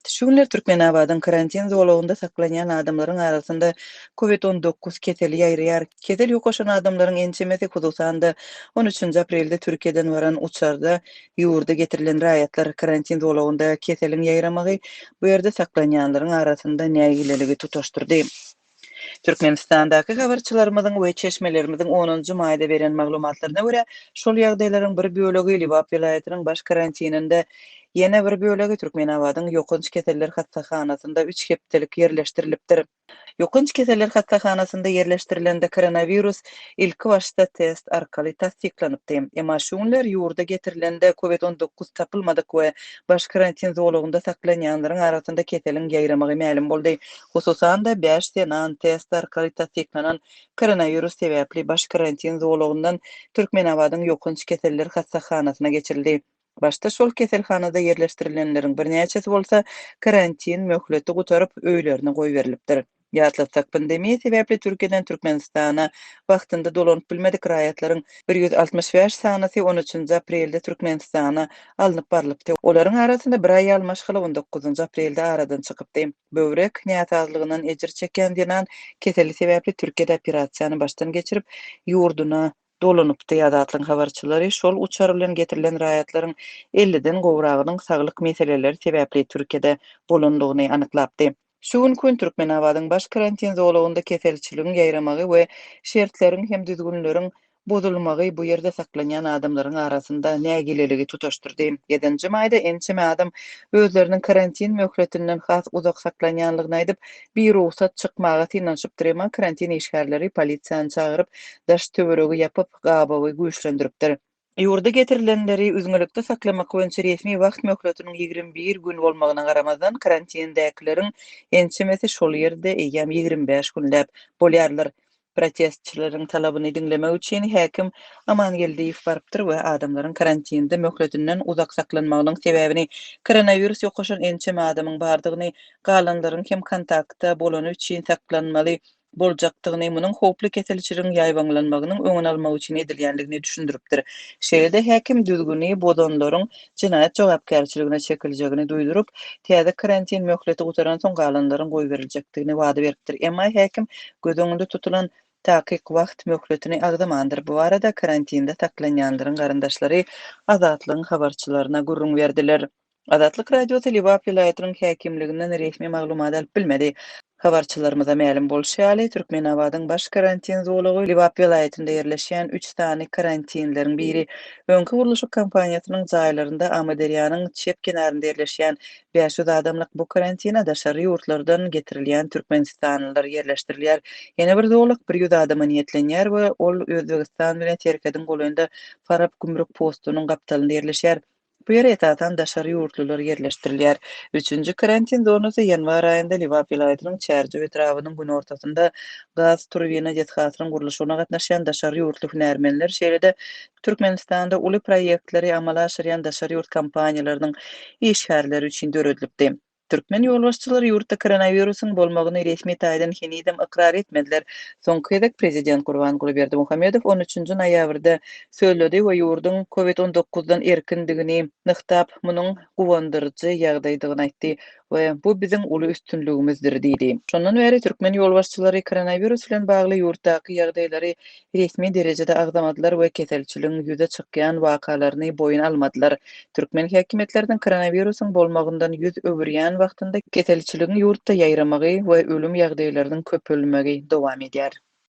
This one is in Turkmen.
Şu günler Türkmenabadyň karantin zolagynda saklanýan adamlaryň arasynda Covid 19 keseli ýaýraýar. Kesel ýokaşan adamlaryň ençemesi, hususan-da, on üçünji aprelde Türkiýeden baran uçarda ýurda getirilen raýatlar karantin zolagynda keseliň ýaýramagy bu ýerde saklanýanlaryň arasynda nägileligi tutaşdyrdy. Türkmenistandaky habarçylarymyzyň we çeşmelerimiziň onunjy maýda beren maglumatlaryna görä, şol ýagdaýlaryň bir bölegi Lebap welaýatynyň baş karantininde, ýene bir bölegi Türkmenabadyň ýokanç keseller hassahanasynda üç hepdelik ýerleşdirilipdir. Ýokanç keseller hassahanasynda ýerleşdirilende koronawirus ilkibaşda test arkaly tassyklanypdy. Emma şu günler ýurda getirilende Covid 19 tapylmadyk we baş karantin zolagynda saklanýanlaryň arasynda keseliň ýaýramagy mälim boldy. Hususan-da, bäş zenan test arkaly tassyklanan koronawirus sebäpli baş karantin zolagyndan Türkmenabadyň ýokanç keseller hassahanasyna geçirildi. Başda şol keselhanada ýerleşdirilenleriň birnäçesi bolsa karantin möhleti gutaryp, öýlerine goýberilipdir. Ýatlatsak, pandemiýa sebäpli Türkiýeden Türkmenistana wagtynda dolanyp bilmedik raýatlaryň 165 sanysy on üçünji aprelde Türkmenistana alnyp barlypdy. Olaryň arasynda bir aýal maşgala on dokuzynjy aprelde aradan çykypdy. Böwrek näsazlygyndan ejir çekýän zenan keseli sebäpli Türkiýede operasiýany başdan geçirip, ýurduna dolanypdy. Azatlygyň habarçylary şol uçar bilen getirilen raýatlaryň elliden gowragynyň saglyk meseleleri sebäpli Türkiýede bolandygyny anyklapdy. Şu günki gün Türkmenabadyň baş karantin zolagynda keselçiligiň ýaýramagy we şertleriň hem düzgünleriň bozulmagy bu ýerde saklanýan adamlaryň arasynda nägileligi tutaşdyrdy. Ýedinji maýda ençeme adam özleriniň karantin möhletinden has uzak saklanýanlygyny aýdyp, birugsat çykmaga synanyşypdyr, emma karantin işgärleri polisiýany çagyryp, daş-töweregi ýapyp, gabawy güýçlendiripdir. Ýurda getirilenleri üzňelikde saklamak boýunça resmi wagt möhletiniň 21 gün bolmagyna garamazdan, karantindäkileriň ençemesi şol ýerde eýýäm 25 günläp bolýarlar. Protestçileriň talabyny diňlemek üçin häkim Aman Geldiýew barypdyr we adamlaryň karantinde möhletinden uzak saklanmagynyň sebäbini koronawirus ýokaşan ençeme adamyň bardygyny, galanlaryň hem kontaktda bolany üçin saklanmaly boljakdygyny, munuň howply keselçiligiň ýaýbaňlanmagynyň öňüni almak üçin edilýändigini düşündiripdir. Şeýle-de häkim düzgüni bozanlaryň jenaýat jogapkärçiligine çekiljegini duýduryp, täze karantin möhleti gutaransoň galanlaryň goýberiljekdigini wada beripdir. Emma häkim göz öňünde tutulan takyk wagt möhletini agzamandyr. Bu barada karantinde saklanýanlaryň garyndaşlary Azatlygyň habarçylaryna gürrüň berdiler. Azatlyk Radiosy Lebap welaýatynyň häkimliginden resmi maglumat alyp bilmedi. Habarçylarymyza mälim bolşy ýaly, Türkmenabadyň baş karantin zolagy Lebap welaýatynda ýerleşýän üç sany karantinleriň biri. Öňki gurluşyk kompaniýasynyň jaýlarynda Amyderýanyň çep kenarynda ýerleşýän 500 adamlyk bu karantine daşary ýurtlardan getirilýän türkmenistanlylar ýerleşdirilýär. Ýene bir zolak 100 adama niýetlenýär we ol Özbegistan bilen serhediň golaýynda Farap gümrük postunyň gapdalynda ýerleşýär. Bu ýere esasan daşary ýurtlular ýerleşdirilýär. Üçünji karantin zonasy ýanwar aýynda Lebap welaýatynyň Çärjew etrabynyň günortasynda gaz turbina desgasynyň gurluşygyna gatnaşýan daşary ýurtly hünärmenler, şeýle-de Türkmenistanda uly proýektleri amala aşyrýan daşary ýurt kompaniýalarynyň işgärleri üçin döredilipdi. Türkmen ýolbaşçylary ýurtda koronawirusyň bolmagyny resmi taýdan henizem ykrar etmediler. Soňky gezek prezident Gurbanguly Berdimuhamedow on üçünji noýabrda sözledi we ýurduň Covid 19-dan erkindigini nygtap, munuň guwandyryjy ýagdaýdygyny aýtdy we bu biziň uly üstünligimizdir diýdi. Şondan bäri türkmen ýolbaşçylary koronawirus bilen bagly ýurtdaky ýagdaýlary resmi derejede agzamadylar we keselçiligiň ýüze çykýan wakalaryny boýun almadylar. Türkmen häkimiýetleriniň koronawirusyň bolmagyndan ýüz öwürýän wagtynda keselçiligiň ýurtda ýaýramagy we ölüm ýagdaýlarynyň köpelmegi dowam edýär.